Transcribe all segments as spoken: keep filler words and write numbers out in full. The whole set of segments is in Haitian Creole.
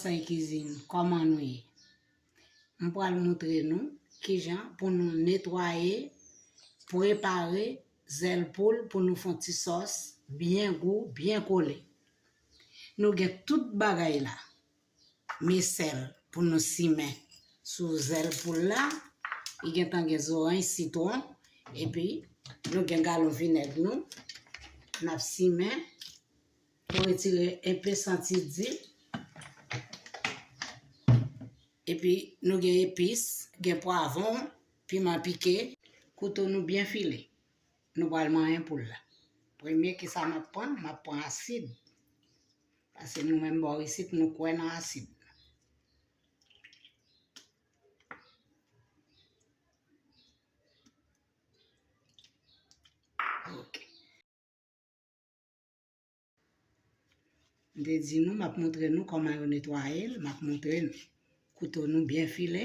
Konsèy kizin, kòman nou ye? M pral montre nou kijan pou nou netwaye, prepare zèl poul pou nou fè yon ti sòs byen gou, byen kole. Nou gen tout bagay la. Men sèl pou nou simen sou zèl poul la. Li gentan gen zoranj, sitwon, epi nou gen galon vinèg nou. N ap simen pou retire enpe santi di. Epi nou gen epis, gen pwavwon, piman pike, kouto nou byen file. Nou pral manyen poul la. Premye, kisa m ap pran? M ap pran asid. Paske nou menm bò isit, nou kwè nan asid. Ok. M te di nou, m ap montre nou kòman yo netwaye l, m ap montre nou. Kouto nou byen file.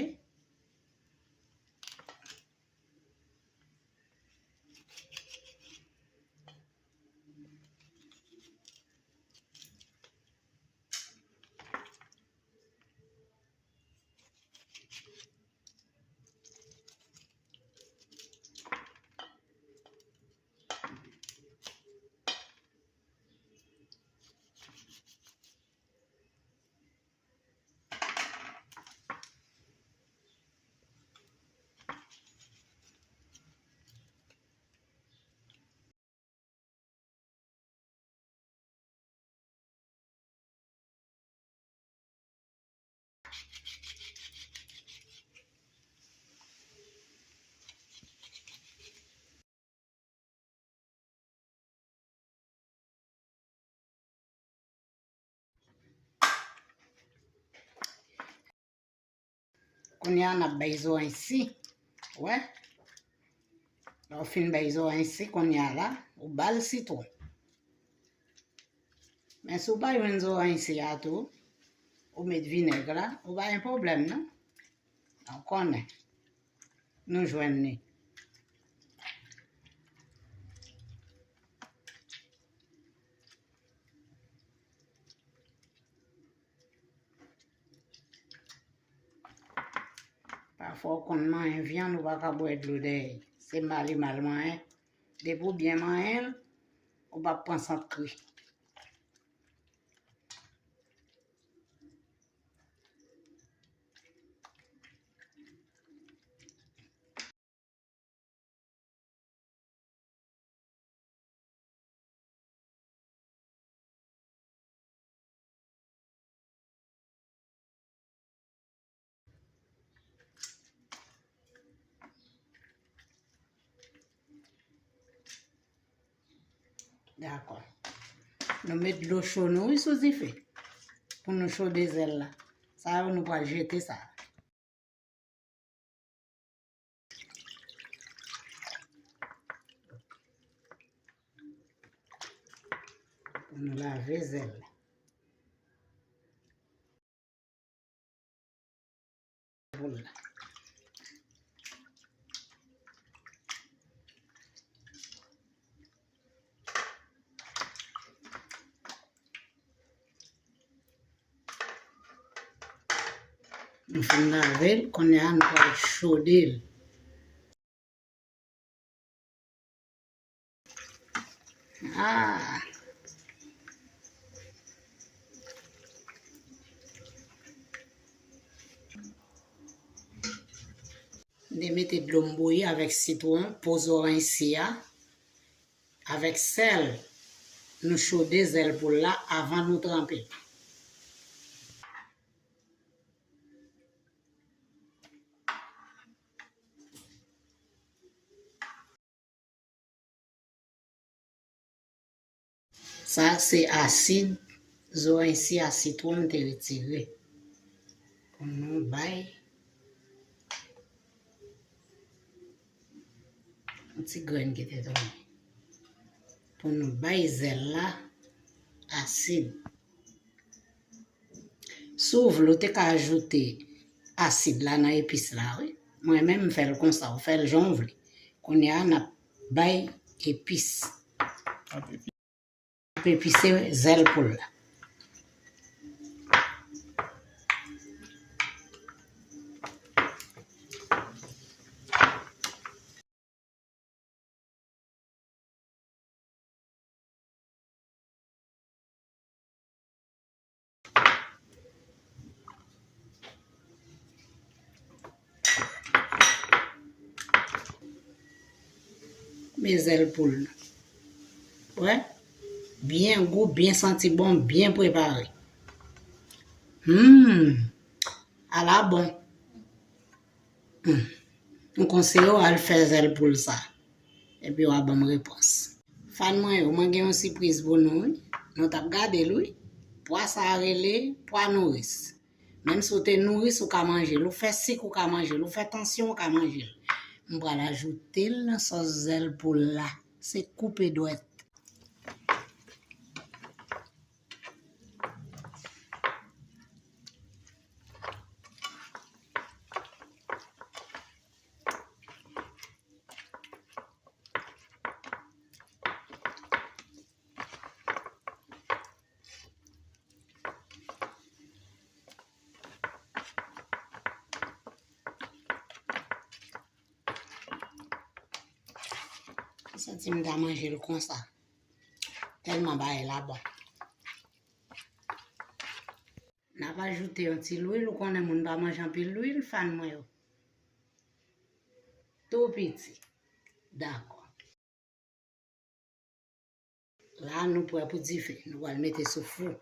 Kounye a, n ap bay zoranj si. Wè? Lè w fin bay zoranj si, kounye a la, ou ba l sitwon. Men si w pa jwenn zoranj si a tou, ou met vinèg la, ou pa gen pwoblèm non. Ou konnen. Nou jwenn li. Pafwa w konn manyen vyann, ou pa ka bwè dlo dèyè. Se mal li mal manyen. Depi w byen manyen l, ou p ap pran sant kri. Dakò. Nou met dlo cho nou, wi, sou dife. Pou nou chode zèl la. Sa yo, nou pral jete sa. Pou nou lave zèl la. Poul la. Nou fin lave l, kounye a nou pral chode l. Ah. M te mete dlo m bouyi avèk sitwon, po zoranj si a, avèk sèl. Nou chode zèl poul la avan nou tranpe l. Sa se asid, zoranj si a sitwon m te retire. Pou nou bay yon ti grenn ki te tounen. Pou nou bay zèl la asid. Si w vle, w te ka ajoute asid la nan epis la, wi. Mwen menm, m fè l konsa, w fè l jan w vle. Kounye a, n ap bay epis. N ap epise zèl poul la. Zèl poul nou. Wè? Byen gou, byen santi bon, byen prepare. Hmm. Ala bon. Hmm. M konseye w al fè zèl poul sa. Epi w a ban m repons. Fan mwen yo, mwen gen yon sipriz pou nou, wi. Nou t ap gade l, wi. Pwa sa a rele pwa nouris. Menm si w te nouris, ou ka manje l. Ou fè sik, ou ka manje l. Ou fè tansyon, ou ka manje l. M pral ajoute l nan sòs zèl poul la. Se koupe dwèt. M santi m ta manje l konsa. Tèlman bagay la bon. N ap ajoute yon ti lwil, ou konnen moun pa manje anpil lwil, fan mwen yo. Tou piti. Dakò. La, nou prè pou dife. Nou pral mete sou fou.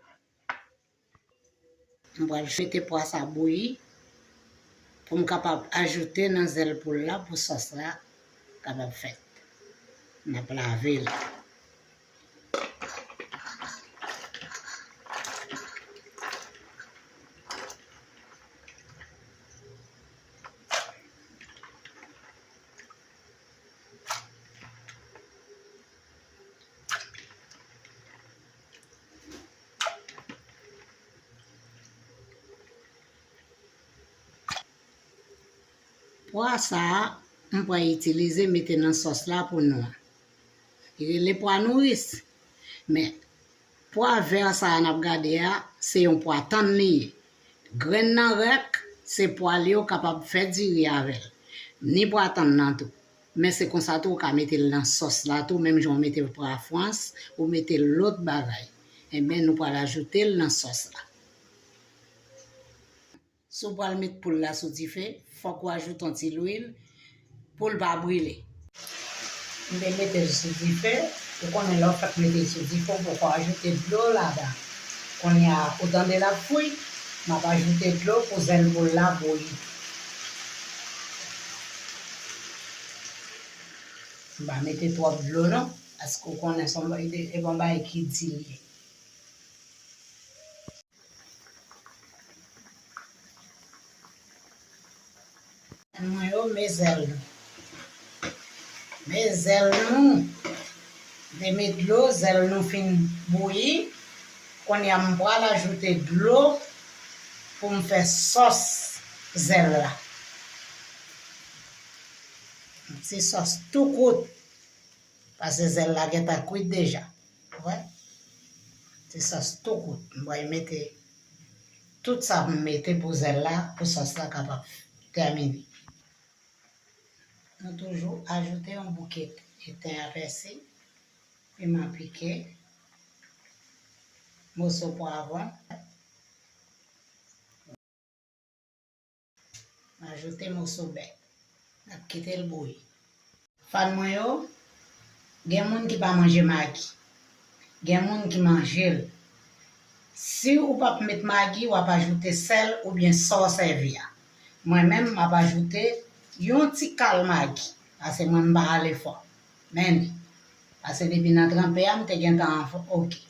M pral mete pwa sa bouyi pou m kapab ajoute nan zèl poul la pou sòs la kapab fèt. N ap lave l. Pwa sa a, m pral itilize mete nan sòs la pou nou an. Li rele pwa nouris. Men, pwa vè sa a n ap gade a, se yon pwa tann li ye. Grenn nan rèk, se pwa li yo kapab fè diri avè l. Ni pwa tann nan tou. Men se konsa tou ou ka mete l nan sòs la tou, menm jan ou mete pwa frans, ou mete lòt bagay. Enben, nou pral ajoute l nan sòs la. Si w pral met poul la sou dife, fòk ou ajoute yon ti lwil pou l pa brile. M te mete l sou dife, ou konnen lè w fèk mete l sou dife, ou poko ajoute dlo ladan. Kounye a, ou tande l ap fri, m ap ajoute dlo pou zèl poul la bouyi. M pa mete twòp dlo non, paske ou konnen se yon, e, e yon bagay ki di l ye. Mwen yo, men zèl nou. Men zèl nou. M te met dlo, zèl nou fin bouyi. Kounye a, m pral ajoute dlo pou m fè sòs zèl la. Yon ti sòs tou kout. Paske zèl la gentan kwit deja. Ou wè? Ti sòs tou kout. M pral mete tout sa pou m mete pou zèl la, pou sòs la kapab tèmine. Nou toujou ajoute yon bouke ten a pèsi, piman pike, moso pwavwon. M ajoute moso bè. N ap kite l bouyi. Fan mwen yo, gen moun ki pa manje magi. Gen moun ki manje l. Si ou p ap met magi, w ap ajoute sèl oubyen sa w sèvi a. Mwen menm, m ap ajoute yon ti kal magi, paske mwen m pa ale fò. Men li. Paske depi nan tranpe a, m te gentan anfò-, oke.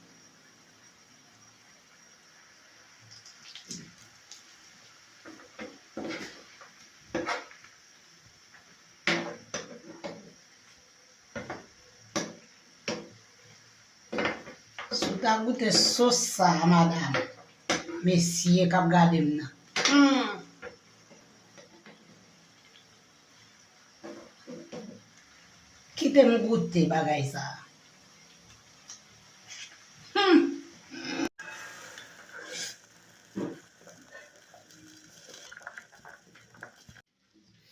Si w ta goute sòs sa a, madanm, mesye k ap gade m nan. Hmm. Kite m goute bagay sa a. Hmm.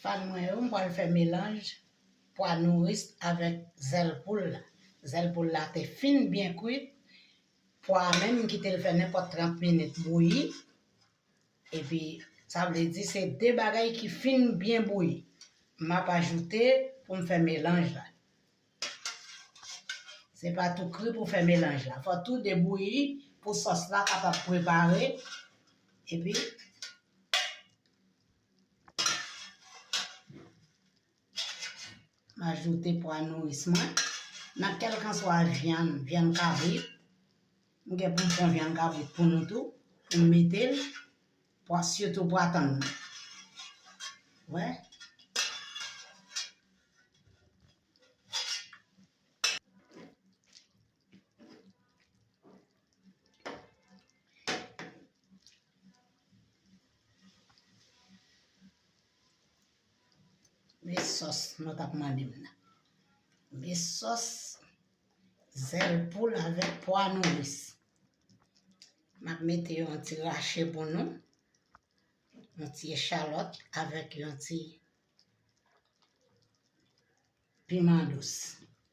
Fan mwen yo, m pral fè melanj pwa nouris avèk zèl poul la. Zèl poul la te fin byen kwit. Pwa a menm, m kite l fè nenpòt trant minit bouyi. Epi, sa vle di se de bagay ki fin byen bouyi. M ap ajoute pou m fè melanj la. Se pa tou kri pou fè melanj la. Fò tou debouyi pou sòs la kapab prepare. Epi, m ajoute pwa nouris mwen. Nan kèlkanswa vyann, vyann kabrit. M gen pou m pran vyann kabrit pou nou tou. Pou m mete l. Pwa, sitou pwa tann nan. Wè. Men sòs nou t ap mande m nan. Men sòs zèl poul avèk pwa nouris. M ap mete yon ti rache pou nou. Yon ti echalòt avèk yon ti piman dous,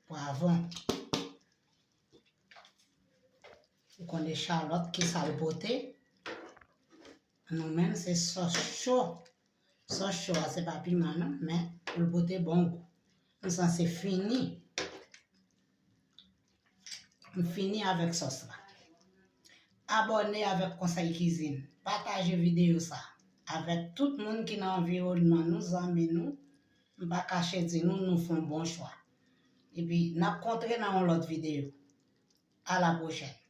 pwavwon. Ou konn echalòt ki sa l pote? Nou menm se sòs cho. Sòs cho a se pa piman non, men pou l pote bon gou. M sanse fini. M fini avèk sòs la. Abòne avèk Konsèy Kizin. Pataje videyo sa avèk tout moun ki nan anviwònman nou, zanmi nou. M pa kache di nou, nou fè yon bon chwa. Epi, n ap kontre nan yon lòt videyo. A la pwochèn.